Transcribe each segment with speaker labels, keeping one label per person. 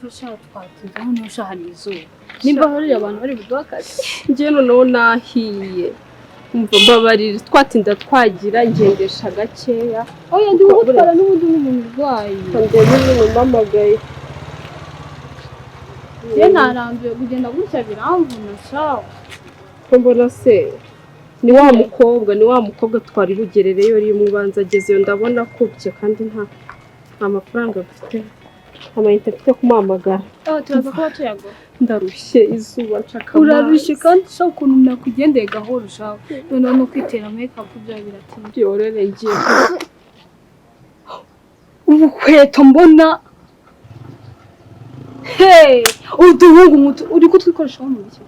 Speaker 1: Mfasha twatinze hano usha hari izuba. Nimba hari abantu bari buduha akazi.
Speaker 2: Njye noneho nahiye. Umva mbabarira, twatinda twagira, ngendesha gakeya.
Speaker 1: Oya, ndi kugutwara n'ubundi nk'umuntu urwaye.
Speaker 2: Ndebe umuntu umpamagaye.
Speaker 1: Njye narambiwe kugenda gutya, biramvuna sha.
Speaker 2: Ko mbona se ni wa mukobwa, ni wa mukobwa twari bugerereyo rimwe, ubanza agezeyo. Ndabona akubye kandi nta mafaranga mfite, amayinite mfite kumuhamagara.
Speaker 1: Oh, turaza kuba tuyagura.
Speaker 2: Ndarushye, izuba, nshaka
Speaker 1: Urarushye
Speaker 2: amazi.
Speaker 1: kandi sha ukuntu nakugendeye gahoro sha. Noneho no kwitera make up byawe biratinda.
Speaker 2: Byorere, ngiye.
Speaker 1: Ubukweto mbona. Hey, uduhungu muto uri kutwikoreshaho mu biki?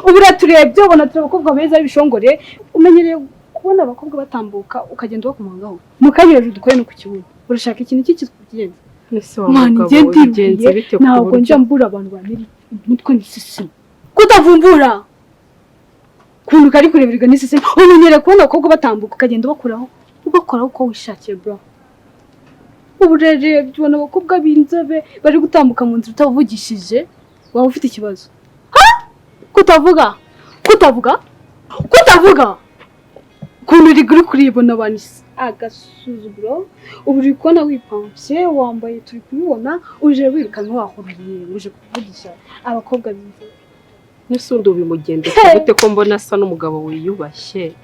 Speaker 1: Ubu uraturebye ubona turi abakobwa beza b'ibishongore, umenyereye kubona abakobwa batambuka ukagenda ubakomangaho. Mu kanya hejuru dukore no ku kibuno. Urashaka ikintu iki kikugenza?
Speaker 2: Ese wa
Speaker 1: Mwana,
Speaker 2: mugabo
Speaker 1: njye
Speaker 2: bigenze
Speaker 1: ndiruhiye,
Speaker 2: bite ku
Speaker 1: ntabwo
Speaker 2: buryo
Speaker 1: njya mbura abantu bamiri umutwe n'iseseme. Kutavumbura! Ukuntu kari kureberwa n'iseseme. Umenyereye kubona abakobwa batambuka ukagenda ubakoraho, ubakoraho uko wishakiye, bro. Ubu urerebye ubona abakobwa b'inzobe bari gutambuka mu nzira utabavugishije, waba ufite ikibazo. Ha! Kutavuga! Kutavuga! Kutavuga! Ukuntu uri kuribona abantu agasuzuguro, ubu uri kubona wipampye, wambaye, turi kubibona, uje wirukanka wahururiye, uje kuvugisha abakobwa b'inzobe.
Speaker 2: N'ese undi ubimugendekeye gute ko mbona asa n'umugabo wiyubashye? Ibi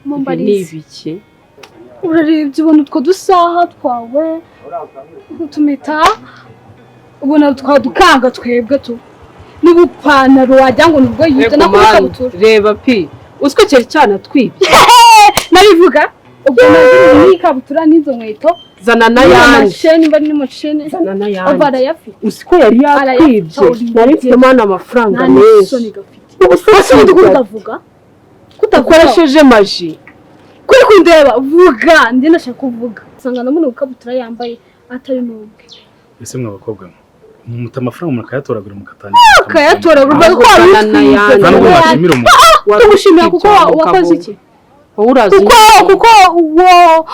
Speaker 2: ni
Speaker 1: Mumbarize.
Speaker 2: ibiki?
Speaker 1: Urarebye ubona utwo dusaha twawe, utumita, ubona twadukanga twebwe tu n'ubupantaro wagira ngo nubwo yibye
Speaker 2: Reba
Speaker 1: nako
Speaker 2: mani,
Speaker 1: n'ikabutura.
Speaker 2: Reba pi uziko cyari cyanatwibye.
Speaker 1: Nabivuga ubwo nagiye n'ikabutura n'izo nkweto.
Speaker 2: Zana n'ayandi.
Speaker 1: N'amasheni, mba n'amasheni.
Speaker 2: Zana
Speaker 1: Ova
Speaker 2: n'ayandi.
Speaker 1: arayafite.
Speaker 2: Uzi ko yari yatwibye?
Speaker 1: Arayafite.
Speaker 2: Nari mfitemo hano amafaranga
Speaker 1: Nta
Speaker 2: menshi.
Speaker 1: n'isoni gafite.
Speaker 2: Ubu se
Speaker 1: Ese ubundi kutavuga, kutavuga?
Speaker 2: Ukoresheje maji.
Speaker 1: Kuri kundeba, vuga, njye ndashaka kuvuga, usanga na muno ikabutura yambaye atari n'ubwe.
Speaker 3: Ese mwa bakobwa mwe, mumuta amafaranga mukayatoragura mukatangira?
Speaker 1: Ukayatoragura ko
Speaker 2: Ahubwo
Speaker 1: wari
Speaker 2: zana
Speaker 1: utwite.
Speaker 2: n'ayandi.
Speaker 3: Nta nubwo mwashimira umuntu.
Speaker 1: Tugushimira kuko wakoze iki?
Speaker 2: Wowe uraza
Speaker 1: Kuko
Speaker 2: unywa.
Speaker 1: Kuko wo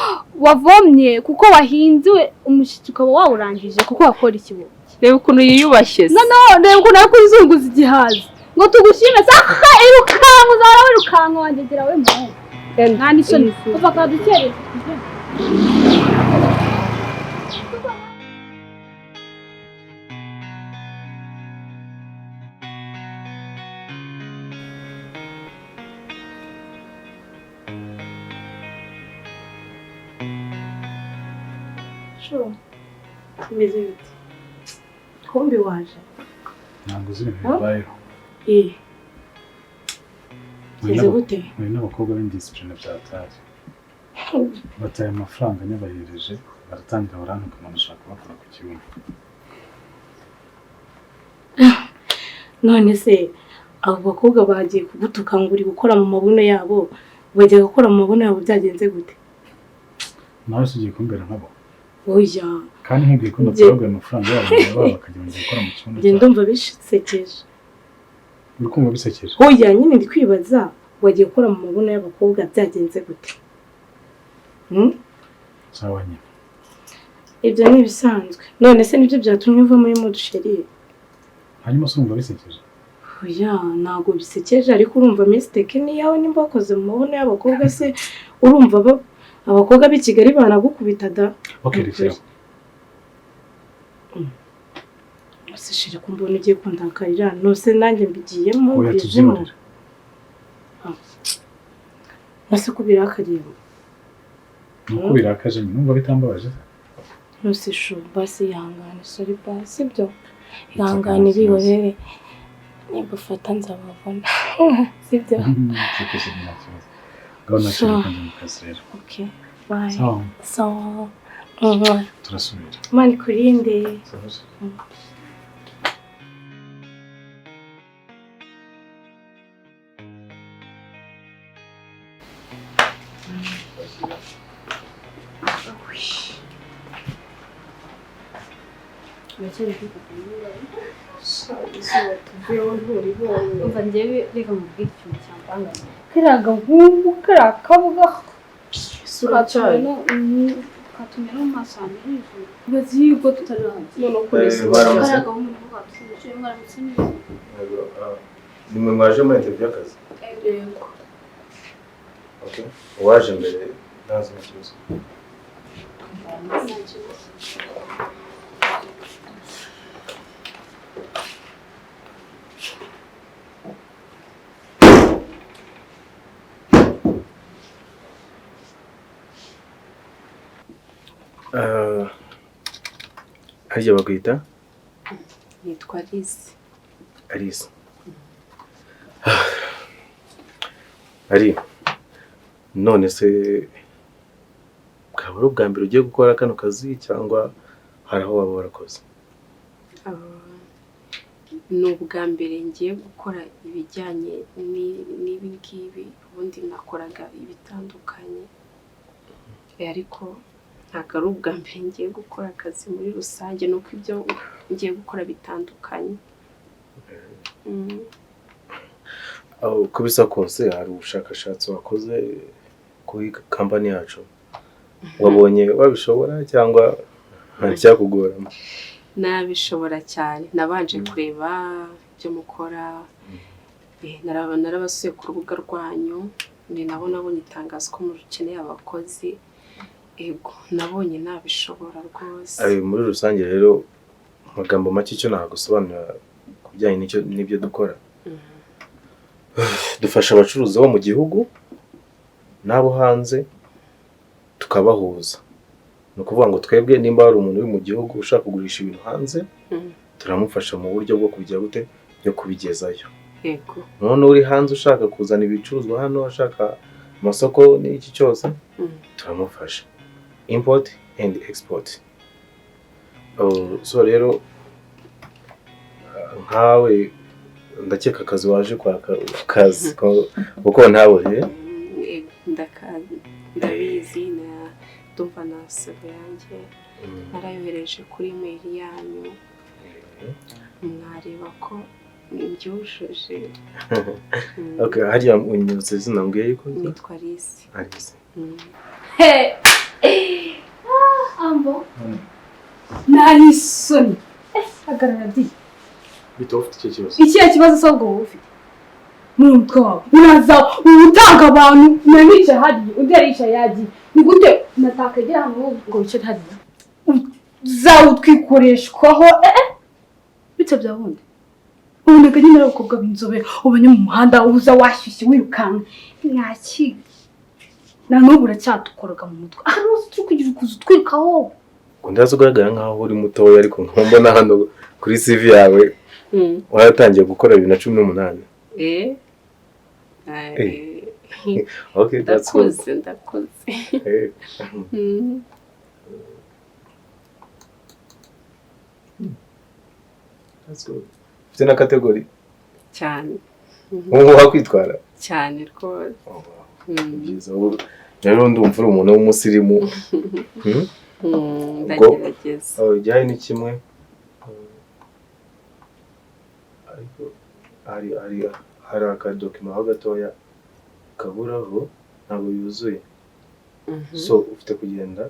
Speaker 1: wavomye, kuko wahinze umushyitsi ukaba wawurangije, kuko wakora iki wowe?
Speaker 2: Reba ukuntu yiyubashye se.
Speaker 1: Noneho reba ukuntu ari kuzunguza igihaza ngo tugushime saha. Irukanka, uzahora wirukanka wangegera we muhungu, nta n'isoni, kuva kadukereza.
Speaker 4: Bimeze bite? Kumbi waje.
Speaker 3: Ntabwo uzi ibintu bibayeho.
Speaker 4: Eh. Bimeze gute?
Speaker 3: Muri n'abakobwa b'indisipurine byatari bataye amafaranga nyabahereje, baratangira barantuka ngo ndashaka kubakora ku kibuno.
Speaker 4: None se abo bakobwa bagiye kugutuka ngo uri gukora mu mabuno yabo, bajya gukora mu mabuno yabo byagenze gute?
Speaker 3: Nawe se ugiye kumbera nkabo?
Speaker 4: Oya.
Speaker 3: Kandi nkubwiye ko ndatoraguye amafaranga yabo baba bakajya bongera gukora mu kibuno
Speaker 4: Njye
Speaker 3: cyabo.
Speaker 4: ndumva bisekeje.
Speaker 3: Uri kumva bisekeje?
Speaker 4: Oya nyine, ndi kwibaza wagiye gukora mu mabuno y'abakobwa byagenze gute? Hmm?
Speaker 3: Sawa nyine.
Speaker 4: Ibyo ni ibisanzwe. None se nibyo byatumye uva muri mood, chérie?
Speaker 3: Hanyuma se urumva bisekeje?
Speaker 4: Oya, ntabwo bisekeje, ariko urumva mistake ni iyawe nimba wakoze mu mabuno y'abakobwa. Se urumva abakobwa b'i Kigali banagukubita da.
Speaker 3: Ok, rekeraho.
Speaker 4: Ese chérie, ko mbona ugiye kundakarira, nose nanjye mbigiyemo?
Speaker 3: Oya.
Speaker 4: Mbijemo.
Speaker 3: Tubyihorere.
Speaker 4: Nose ko birakariye?
Speaker 3: Ni uko birakaje nyine, numva bitambabaje se?
Speaker 4: Nose chou, basi ihangane, sorry basi, sibyo, ihangane.
Speaker 3: Nta kibazo.
Speaker 4: Bihorere, nibufata nzababona, sibyo?
Speaker 3: Siko se, nta kibazo. Ngaho nakira kujya mu kazi rero.
Speaker 4: Okay, bye.
Speaker 3: Sawa.
Speaker 4: Sawa. Mwah.
Speaker 3: Turasubira.
Speaker 4: Imana ikurinde.
Speaker 3: Sawa.
Speaker 2: Izuba tuvuyeho nturibonye.
Speaker 1: Umva, njyewe reka mubwire ikintu cyambangamiye: kariya gahungu, kariya kabuga.
Speaker 2: Isura cyayo.
Speaker 1: Katumye no mu maso hanjye hijimye, ubaze yuko tutari hanze.
Speaker 2: Noneho kuri izuba.
Speaker 3: Baramutse.
Speaker 1: Kariya gahungu niko. Mwaramutse neza.
Speaker 5: Yego, nimwe mwaje muri interview y'akazi?
Speaker 2: Yego.
Speaker 5: Okay. Uwaje mbere ntazi n'ikibazo. Harya bakwita?
Speaker 2: Nitwa Alice.
Speaker 5: Alice. Ari, none se bwaba ari ubwa mbere ugiye gukora kano kazi cyangwa hari aho waba warakoze?
Speaker 2: Ni ubwa mbere ngiye gukora ibijyanye n'ibi ngibi, ubundi nakoraga ibitandukanye, ariko ntabwo ari ubwa mbere ngiye gukora akazi muri rusange, ni uko ibyo ngiye gukora bitandukanye.
Speaker 5: Uko bisa kose hari ubushakashatsi wakoze kuri kampani yacu, wabonye wabishobora cyangwa hari icyakugoramo?
Speaker 2: Nabishobora cyane, nabanje kureba ibyo mukora, narabasuye ku rubuga rwanyu, ni nabo nabonye itangazo ko mukeneye abakozi, ego nabonye nabishobora rwose.
Speaker 5: Muri rusange rero, mu magambo make icyo nagusobanurira ku bijyanye n'ibyo dukora, dufasha abacuruzi bo mu gihugu n'abo hanze tukabahuza. Ni ukuvuga ngo twebwe nimba hari umuntu uri mu gihugu ushaka kugurisha ibintu hanze, turamufasha mu buryo bwo kujya gute byo kubigezayo. None uri hanze ushaka kuzana ibicuruzwa hano, ashaka amasoko n'iki cyose, turamufasha import and export. So rero nkawe ndakeka akazi waje kwaka kazi kuko ntawe
Speaker 2: Ndabizi, ndumva na CV yanjye narayohereje kuri email yanyu, mwareba ko mbyujuje.
Speaker 5: Okay, hariya unyibutse izina mbwiye yuko
Speaker 2: Nitwa Alice.
Speaker 5: Alice.
Speaker 1: Ambo nta isoni, hagarara di.
Speaker 5: Bita ufite icyo kibazo?
Speaker 1: Ikihe kibazo se ubwo wowe ufite muri umutwe wawe? Uraza utanga abantu, nanicaye hariya, undi yaricaye yagiye. Ni gute natakegera hano ngo wicare hariya? Uzawutwikoreshwaho bityo bya bundi ubonaga nyine ari abakobwa b'inzobe ubonye mu muhanda, uza washyushye wirukanka ntakiga, na n'ubu uracyadukoroga mu mutwe ahantu hose turi kugira ukuza utwirukaho.
Speaker 5: Ndaza ugaragara nkaho uri mutoya, ariko mbona hano kuri CV yawe waratangiye gukora 2018. Okay, that's good.
Speaker 2: Ndakuze, ndakuze.
Speaker 5: That's good. Ufite na category?
Speaker 2: Cyane.
Speaker 5: Ubu wakwitwara?
Speaker 2: Cyane rwose.
Speaker 5: Oh, wow. Byiza. Rero ndumva uri umuntu w'umusirimu.
Speaker 2: Ndagerageza.
Speaker 5: Ijyanye ni kimwe, ariko hari akadocument aho gatoya kaburaho, ntabwo yuzuye. So ufite kugenda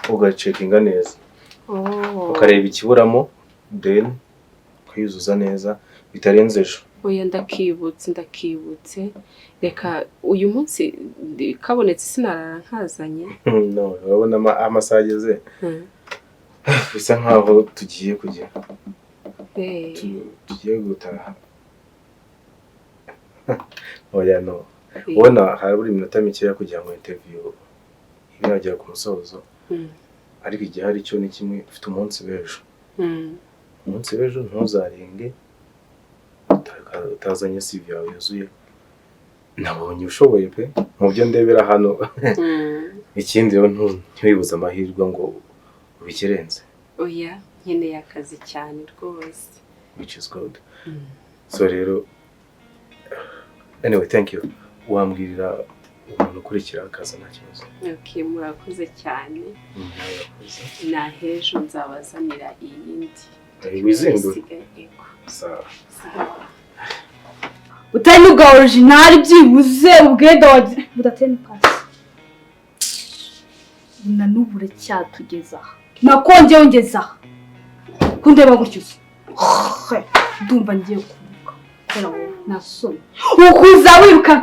Speaker 5: ugacheckinga neza, ukareba ikiburamo, then ukayuzuza neza bitarenze ejo.
Speaker 2: Oya, ndakibutse, ndakibutse. Reka uyu munsi kabonetse sinarara nkazanye.
Speaker 5: No, urabona amasaha ageze, bisa nkaho tugiye kugera, tugiye gutaha. Oya, no, ubona harabura iminota mikeya kugira ngo interview ibe yagera ku musozo, ariko igihari cyo ni kimwe: ufite umunsi w'ejo. Umunsi w'ejo ntuzarenge utazanye CV yawe yuzuye. Nabonye ushoboye pe mu byo ndebera hano. Ikindi rero, ntiwibuze amahirwe ngo ubikerenze.
Speaker 2: Oya, nkeneye akazi cyane rwose.
Speaker 5: Which is good. So rero, anyway, thank you. Wambwirira umuntu ukurikira akaza, nta kibazo.
Speaker 2: Okay, murakoze cyane.
Speaker 5: Murakoze.
Speaker 2: Nahejo nzabazanira iyindi.
Speaker 5: Wizindure.
Speaker 2: Isigaye, yego.
Speaker 5: Sawa.
Speaker 2: Sawa.
Speaker 1: Utari n'ubwa original, byibuze ubwenda wagize budateye n'ipasi, na n'ubu uracyatugeza aha, nakongeye ongeza aha kundeba gutyo usa. Ndumva ngiye kuvuga kubera wowe nasoni ukuza wiruka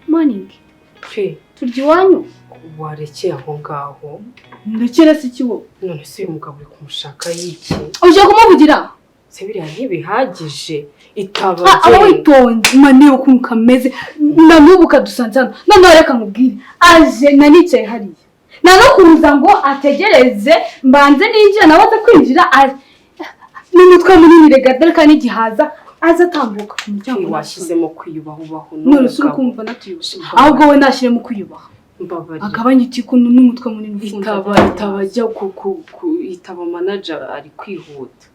Speaker 1: morning.
Speaker 2: Pe.
Speaker 1: Turya iwanyu.
Speaker 2: Warekeye aho ngaho.
Speaker 1: Ndekera si ikiwo.
Speaker 2: None se uyu mugabo uri kumushaka yiki?
Speaker 1: Uje kumuvugira.
Speaker 2: Se biriya ntibihagije? Itaba.
Speaker 1: Aba witonze maniye ukuntu kameze na n'ubu kadusanze hano. Noneho reka nkubwire, aje nanicaye hariya, nta no kuza ngo ategereze mbanze ninjira nawe aza kwinjira. N'umutwe munini rega, dore kandi n'igihaza aza atambuka ku muryango.
Speaker 2: Washyizemo kwiyubaha ubaho.
Speaker 1: None se uri kumva natuyubashye? Ahubwo we nashyiremo kwiyubaha.
Speaker 2: Mbabarira.
Speaker 1: Agabanya itiku n'umutwe munini ufunze.
Speaker 2: Itaba ajya ku itaba manager ari kwihuta,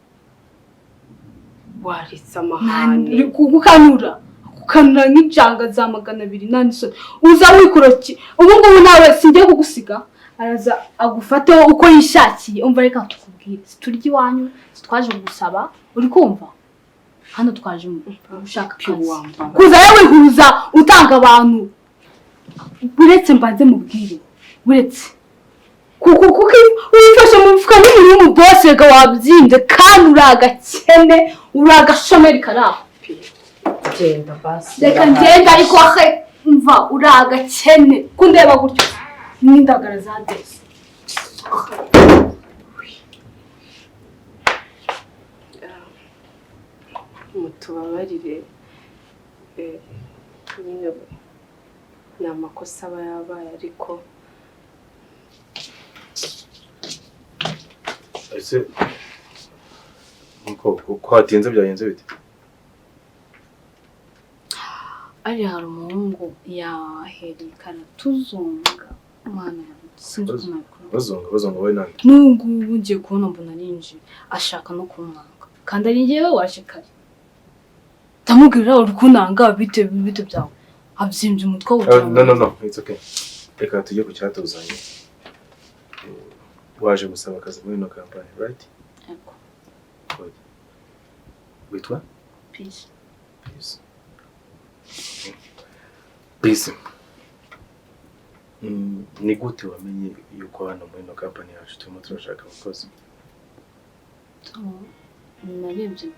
Speaker 2: waretse amahane.
Speaker 1: Kukanura kukanura nk'injanga za 200, nta n'isoni, uza wikoroki. Ubu ngubu nawe singiye kugusiga, araza agufateho uko yishakiye. Umva, reka tukubwire, siturya iwanyu, sitwaje kugusaba, uri kumva? Hano twaje gushaka
Speaker 2: Pi.
Speaker 1: akazi.
Speaker 2: Wambara.
Speaker 1: Kuza rero wihuza utanga abantu. Uretse mbanze mubwire, uretse kuko wifashe mu mufuka nk'umuntu w'umubosi rega, wabyimbye kandi uri agakene, uri agashomeri kari aho.
Speaker 2: Pi, genda basi.
Speaker 1: Reka ngende, ariko he mva, uri agakene kundeba gutyo n'indagara za desi.
Speaker 2: Mutubabarire, nyine ni amakosa aba yabaye, ariko
Speaker 5: Ese nkuko ko hatinze byagenze bite?
Speaker 1: Ari hari umuhungu yahereye karatuzunga, mwana yanjye, sinzi uko nabikora.
Speaker 5: Bazonga bazonga wowe nande?
Speaker 1: N'ubu ngubu ngiye kubona mbona arinjiye ashaka no kumwanga, kandi ari njyewe waje kare. Ndamubwira, uri kunanga, bite bite byawe? Abyimbye umutwe.
Speaker 5: No, no, no, it's okay, reka tujye ku cyatuzanye. Waje gusaba akazi muri ino kampani, right?
Speaker 1: Yego.
Speaker 5: Good. Witwa?
Speaker 1: Peace.
Speaker 5: Peace. Peace. Ni gute wamenye yuko hano muri ino kampani yacu turimo turashaka abakozi?
Speaker 1: So, narebye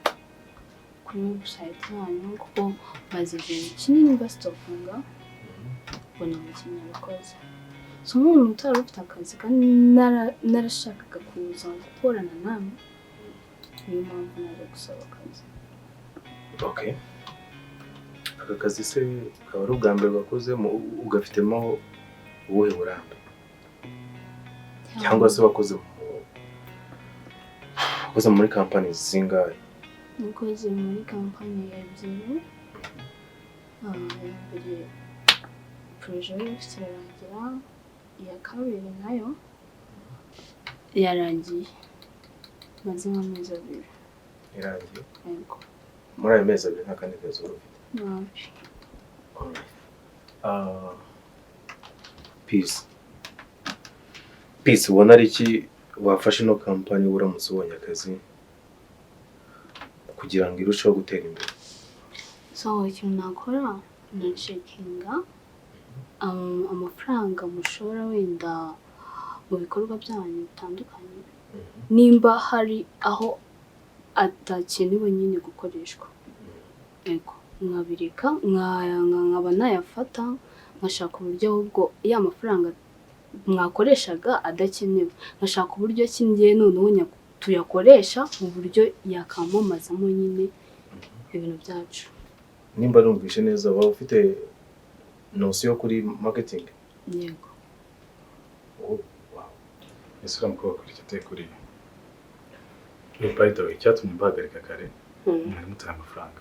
Speaker 1: kuri website yanyu kuko maze igihe kinini basitokinga, mbona umukinnyi abakozi. So nk'umuntu utari ufite akazi kandi narashakaga kuza gukorana nawe, niyo mpamvu naje gusaba akazi.
Speaker 5: Okay. Aka kazi se kaba ari ubwa mbere wakozemo? Ugafitemo ubuhe burambe, cyangwa se wakoze muri kampani zingahe?
Speaker 1: Nakoze muri kampani ebyiri. Iya mbere projet yari ifite irarangira, iya kabiri nayo yarangiye, maze nk'amezi 2.
Speaker 5: Irangiye?
Speaker 1: Yego.
Speaker 5: Muri ayo mezi 2 nta kandi kazi wari ufite?
Speaker 1: Nabi.
Speaker 5: Alright. Peace. Peace, ubona ari iki wafashe ino kampani uramutse ubonye akazi kugira ngo irusheho gutera imbere?
Speaker 1: So ikintu nakora, nacekinga amafaranga mushora wenda mu bikorwa byanyu bitandukanye, nimba hari aho adakenewe nyine gukoreshwa, yego, nkabireka, nkaba nayafata, nkashaka uburyo ahubwo ya mafaranga mwakoreshaga adakenewe, nkashaka uburyo ki njye noneho tuyakoresha mu buryo yakamamazamo nyine ibintu byacu.
Speaker 5: Nimba numvishe neza, waba ufite notion kuri marketing?
Speaker 1: Yego.
Speaker 5: Oh, wow.
Speaker 3: Ese uriya mukobwa akora icyo ateye kuriya? By the way, icyatumye mbahagarika kare, mwari mutaye amafaranga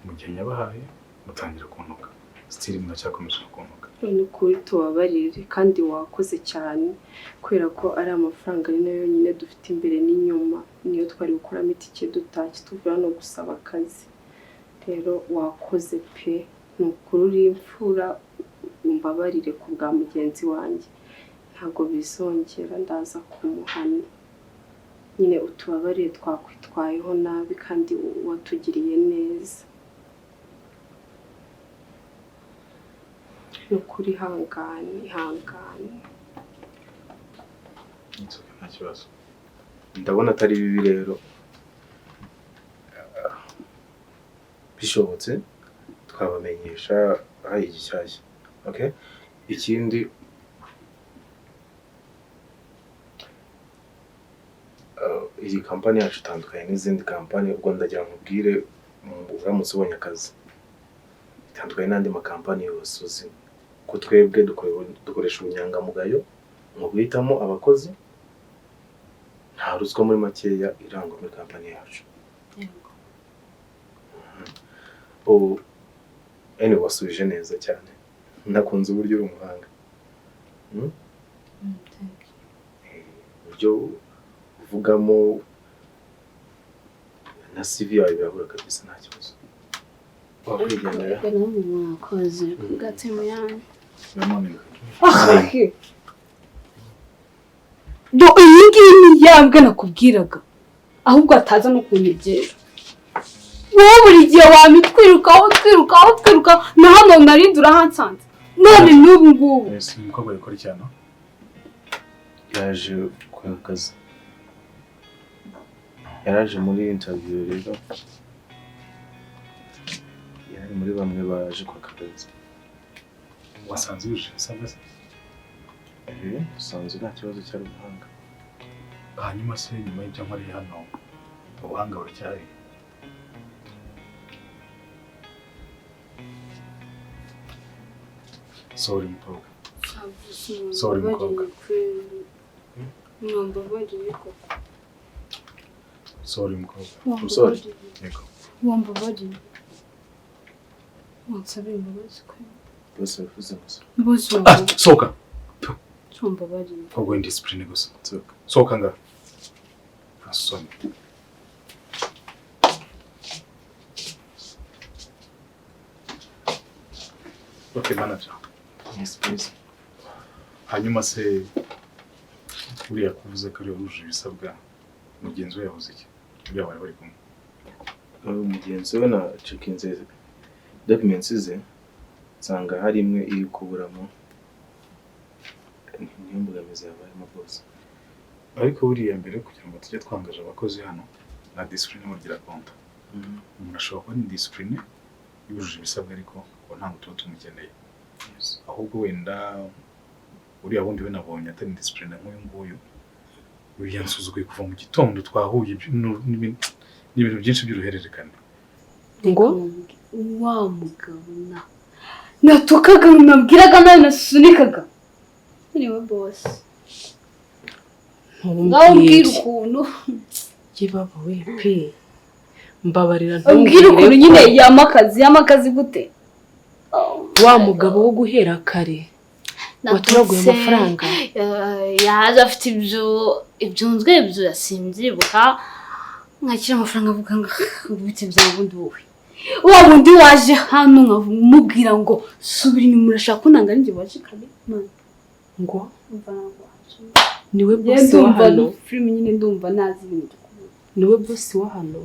Speaker 3: mu gihe nyabahaye, mutangira kuntuka, still muracyakomeje no kuntuka.
Speaker 2: Ni ukuri tubabarire, kandi wakoze cyane kubera ko ari amafaranga ari nayo yonyine dufite imbere n'inyuma, niyo twari gukuramo itike dutashye tuvuye hano gusaba akazi. Rero wakoze pe, ni ukuri uri imfura. Umbabarire ku bwa mugenzi wanjye, ntabwo bizongera, ndaza kumuhana nyine. Utubabarire, twakwitwayeho nabi kandi watugiriye neza. Ni ukuri ihangane, ihangane.
Speaker 3: It's okay, nta kibazo.
Speaker 5: Ndabona atari bibi rero. Bishobotse twabamenyesha hari igishyashya. Okay, ikindi iyi kampani yacu itandukanye n'izindi kampani. Ubwo ndagira ngo nkubwire, uramutse ubonye akazi, itandukanye n'andi makampani yose uzi, ko twebwe dukoresha ubunyangamugayo mu guhitamo abakozi. Nta ruswa muri makeya irangwa muri kampani yacu.
Speaker 1: Yego.
Speaker 5: Ubu anyway, wasubije neza cyane, nakunze uburyo uri umuhanga.
Speaker 1: Thank you.
Speaker 5: Uburyo uvugamo na CV yawe birahura kabisa, nta kibazo, wakwigendera.
Speaker 1: Ariko namwe mwakoze kubwa timu yanyu.
Speaker 3: Nanone
Speaker 1: Do iyi ngiyi ni ya mbwa nakubwiraga, ahubwo ataza no kunyegera. Wowe buri gihe wamitwirukaho twirukaho twirukaho, na hano narindi urahansanze none n'ubu ngubu.
Speaker 3: Ese uyu mukobwa yikora icyano?
Speaker 5: Yaje ku kazi, yaraje muri interview rero, yari muri bamwe baje kwaka akazi.
Speaker 3: Wasanze yujuje ibisabwa se?
Speaker 5: Usanzwe nta kibazo cyari ubuhanga.
Speaker 3: Hanyuma se nyuma y'ibyo nkoreye hano, ubuhanga buracyahari? Sorry mukobwa. Sorry, mukobwa.
Speaker 1: Mwambabariye koko.
Speaker 3: Sorry mukobwa.
Speaker 5: Sorry.
Speaker 3: Yego.
Speaker 1: Wambabariye, wansabira imbabazi kwe.
Speaker 5: Bose bivuze gusa.
Speaker 1: Bose.
Speaker 3: Ah, sohoka.
Speaker 1: Wambabariye.
Speaker 3: Mukobwa w'indisipurine gusa.
Speaker 5: Sohoka.
Speaker 3: Sohoka ngaho. Nta soni. Okay, manager.
Speaker 5: Yes, please.
Speaker 3: Hanyuma se uriya kuvuze ko ariwe wujuje ibisabwa, mugenzi we yavuze iki? Uriya bari bari kumwe.
Speaker 5: Mugenzi we na cekinze documents ze, nsanga hari imwe iri kuburamo, niyo mbogamizi yabayemo rwose.
Speaker 3: Ariko buriya mbere kugira ngo tujye twangaje abakozi hano, na discipline burya irakonta. Umuntu ashobora kuba ni discipline yujuje ibisabwa, ariko ngo ntabwo tuba tumukeneye. Ahubwo wenda uriya wundi we nabonye atari discipline nk'uyu nguyu, uyu yansuzuguye kuva mu gitondo twahuye, n'ibintu byinshi by'uruhererekane.
Speaker 2: Ngo
Speaker 1: Wa mugabo na natukaga, nabwiraga nawe nasunikaga, niwe boss. Ngaho umbwira
Speaker 2: ntumbwire
Speaker 1: ukuntu
Speaker 2: yibaba we pe, mbabarira.
Speaker 1: Umbwira ukuntu
Speaker 2: Ntumbwire
Speaker 1: nyine
Speaker 2: ko
Speaker 1: yamakazi yamakazi gute.
Speaker 2: Wa mugabo wo guhera kare watoraguye
Speaker 6: Natutse,
Speaker 2: amafaranga.
Speaker 6: Yaje afite ibyo ibyunzwe ibyo simbyibuka, nkakira amafaranga avuga ngo ubite bya bundi wowe
Speaker 1: Wa wundi waje hano nkamubwira ngo subira inyuma, urashaka kunanga ninjye waje kare. Man,
Speaker 2: Ngo
Speaker 1: umva ntabwo waje.
Speaker 2: Niwe
Speaker 1: Njye
Speaker 2: bosi wa
Speaker 1: ndumva
Speaker 2: hano?
Speaker 1: Filime nyine ndumva nazi ibintu byo kuvuga.
Speaker 2: Niwe bosi wa hano?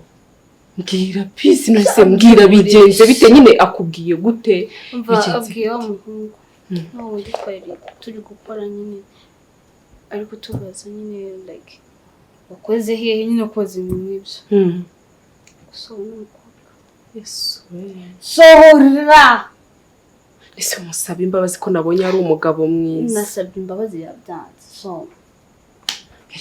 Speaker 2: Mbwira pisi nose, mbwira bigenze bite nyine, akubwiye gute?
Speaker 6: Umva.
Speaker 2: Bigenze
Speaker 6: Abwiye wa muhungu wa wundi twari turi gukora nyine, ari kutubaza nyine like wakoze hehe nyine, koza ibintu nk'ibyo. Gusa uwo ni umukobwa.
Speaker 2: Yesu we!
Speaker 1: Sohora.
Speaker 2: Ese musaba imbabazi ko nabonye ari umugabo mwiza?
Speaker 6: Nasabye imbabazi yabyanze, so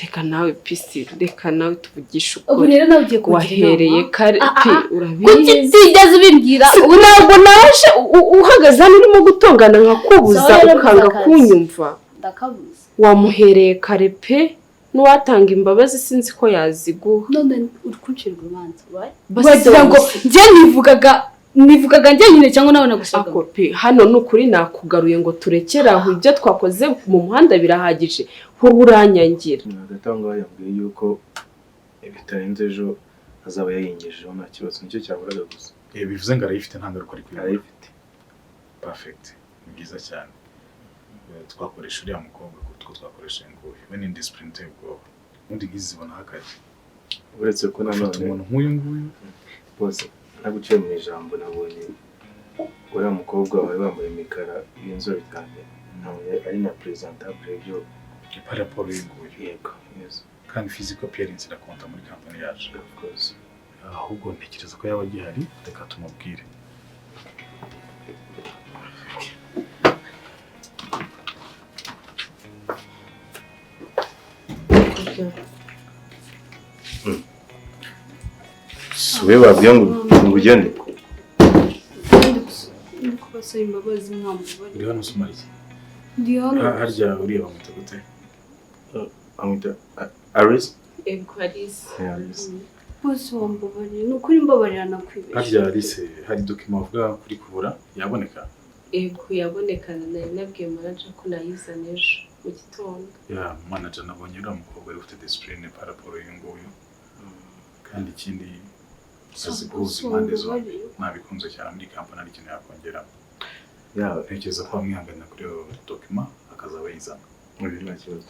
Speaker 2: Reka nawe pisi, reka nawe tuvugishe
Speaker 1: Ubu
Speaker 2: ukuri.
Speaker 1: rero nawe ugiye kugira inama.
Speaker 2: Wahereye kare
Speaker 6: Ah, ah,
Speaker 2: pe.
Speaker 6: ah. Kuki
Speaker 2: Urabizi.
Speaker 1: Utigeze ubimbwira?
Speaker 2: Ubu ntabwo naje uhagaze hano urimo gutongana nkakubuza
Speaker 6: Sawa rero,
Speaker 2: ukanga
Speaker 6: mbuze akazi.
Speaker 2: kunyumva.
Speaker 6: Ndakabuze.
Speaker 2: Wamuhereye kare pe, n'uwatanga imbabazi sinzi ko yaziguha.
Speaker 1: None uri kuncira urubanza, right?
Speaker 2: Basi.
Speaker 1: Wagira ngo njye nivugaga njye nyine cyangwa nawe nagusaga?
Speaker 2: Ako pe, hano ni ukuri nakugaruye ngo turekere aho, ibyo twakoze mu muhanda birahagije, wowe uranyangira.
Speaker 5: Hagati aho ngaho yambwiye yuko bitarenze ejo azaba yayingejejeho, nta kibazo, nicyo cyaburaga gusa.
Speaker 3: Bivuze ngo arayifite, nta ngaruka ari kuyibura.
Speaker 5: Arayifite.
Speaker 3: Perfect, ni byiza cyane. Twakoresha uriya mukobwa kuko twakoresha nguyu we ni indiscipline iteye ubwoba, ubundi nk'izi zibonaho akazi.
Speaker 5: Uretse ko
Speaker 3: Ufata
Speaker 5: nanone
Speaker 3: umuntu nk'uyu nguyu.
Speaker 5: Bose ntaguciye mu ijambo, nabonye uriya mukobwa wari wambaye imikara y'inzobe cyane, ntabwo ari na presentable byo.
Speaker 3: Par rapport y'uyu nguyu.
Speaker 5: Yego, yes.
Speaker 3: Kandi physical appearance irakonta muri company yacu.
Speaker 5: Of course.
Speaker 3: Ahubwo ntekereza ko yaba agihari, reka tumubwire.
Speaker 5: Si we babwiye ngo ngo ugende?
Speaker 1: Ndi kubasaba imbabazi, mwambabarira.
Speaker 3: Uri hano usoma iki?
Speaker 1: Ndi hano.
Speaker 3: Harya uriya bamwita gute?
Speaker 5: Amwita Aris.
Speaker 2: Ego, Alice.
Speaker 5: Yeah, Alice.
Speaker 1: Bose wambabarira, ni ukuri mbabarira, nakwibeshye.
Speaker 3: Harya Alice, hari document bavuga kuri kubura, yaboneka?
Speaker 2: Ego, yabonekana. Nari nabwiye manager ko nayizana ejo mu gitondo.
Speaker 3: Ya manager, nabonye uriya mukobwa ari ufite discipline par rapport y'uyu nguyu, kandi ikindi azi guhuza impande zombi. Nabikunze cyane muri kampani, ari ikintu yakongeramo. Ntekereza ko wamwihanganira kuri iyo document akazaba yizana.
Speaker 5: Ibi nta kibazo.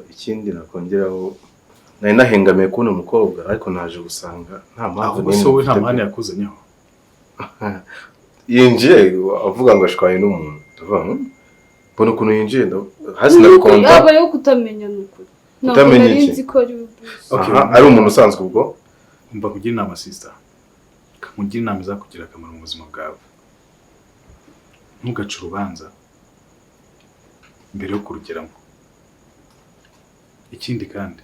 Speaker 5: Ikindi nakongeraho, nari nahengamiye kubona umukobwa, ariko naje gusanga nta mpamvu
Speaker 3: Ahubwo
Speaker 5: n'imwe
Speaker 3: se wowe nta
Speaker 5: mfite.
Speaker 3: mwanya yakuzanyeho?
Speaker 5: Yinjiye avuga ngo ashwaye n'umuntu, ndavuga ngo mbona ukuntu yinjiye hasi
Speaker 1: Ni
Speaker 5: na
Speaker 1: ukuri
Speaker 5: konta.
Speaker 1: Habayeho kutamenya, ni ukuri ntabwo
Speaker 5: Kutamenya
Speaker 1: nari
Speaker 5: iki?
Speaker 1: nzi ko ari we boss.
Speaker 3: Okay.
Speaker 5: Aha, ari umuntu usanzwe ubwo.
Speaker 3: Umva, kugira inama, sister, kamugira inama izakugira akamaro mu buzima bwawe: ntugace urubanza mbere yo kurugeramo. Ikindi kandi,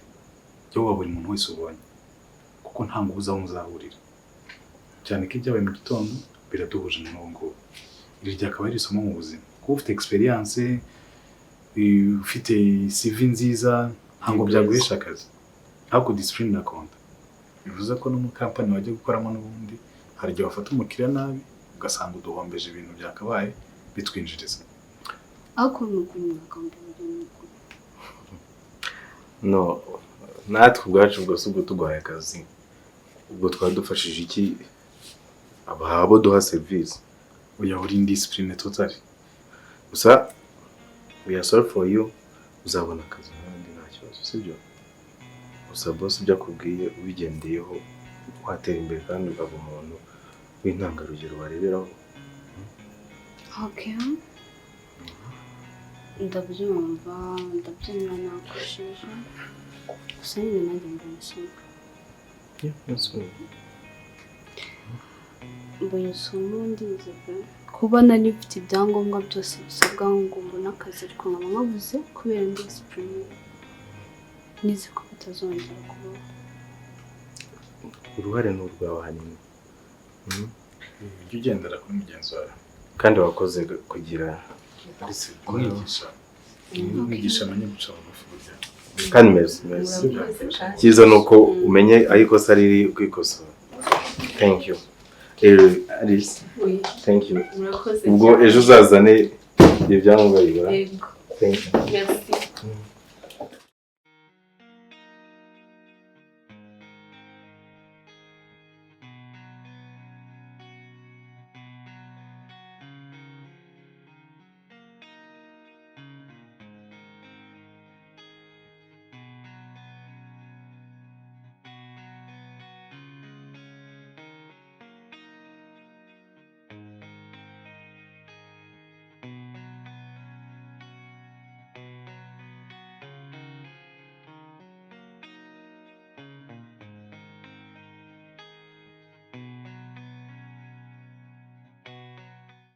Speaker 3: jya wubaha buri muntu wese ubonye, kuko nta ngubu aho muzahurira, cyane ko ibyabaye mu gitondo biraduhuje na n'ubu ngubu. Iri ryakaba ari isomo mu buzima: kuba ufite experience, ufite CV nziza, ntabwo byaguhesha akazi, ahubwo discipline na compta. Bivuze ko no mu kampani wajya gukoramo n'ubundi, hari igihe wafata umukiriya nabi, ugasanga uduhombeje ibintu byakabaye bitwinjiriza.
Speaker 1: Ariko ni ukuri mwakambabarira, ni ukuri.
Speaker 5: No natwe ubwacu ubwo si ubwo tuguhaye akazi, ubwo twaba dufashije iki abo duha serivisi?
Speaker 3: Oya, uri indiscipline total.
Speaker 5: Gusa we are sorry for you, uzabona akazi ahandi, nta kibazo, sibyo? Gusa boss ibyo akubwiye ubigendeyeho watera imbere kandi ukaba umuntu w'intangarugero wareberaho.
Speaker 1: Okay, ndabyumva, ndabyemera, nakosheje. Gusa nyine nanjye mbonye isomo.
Speaker 5: Yeah, that's good.
Speaker 1: Mbonye isomo, ndize pe. Kuba nari mfite ibyangombwa byose bisabwa ngo mbone akazi, ariko nkaba nkabuze kubera indiscipline, nize ko bitazongera kubaho.
Speaker 5: Uruhare ni urwawe ahanini.
Speaker 3: Ujya ugendera kuri mugenzi wawe.
Speaker 5: Kandi wakoze kugira
Speaker 3: Alice, kumwigisha, umwigisha amenye guca bugufi burya.
Speaker 5: Kandi merci, merci.
Speaker 2: Murakoze kandi.
Speaker 5: Icyiza ni uko umenye aho ikosa riri ukikosora. Thank you, Alice.
Speaker 2: Oui,
Speaker 5: Thank you.
Speaker 2: murakoze
Speaker 5: Ubwo
Speaker 2: cyane.
Speaker 5: ejo uzazane ibyangombwa bibura.
Speaker 2: Yego.
Speaker 5: Thank you.
Speaker 2: Merci.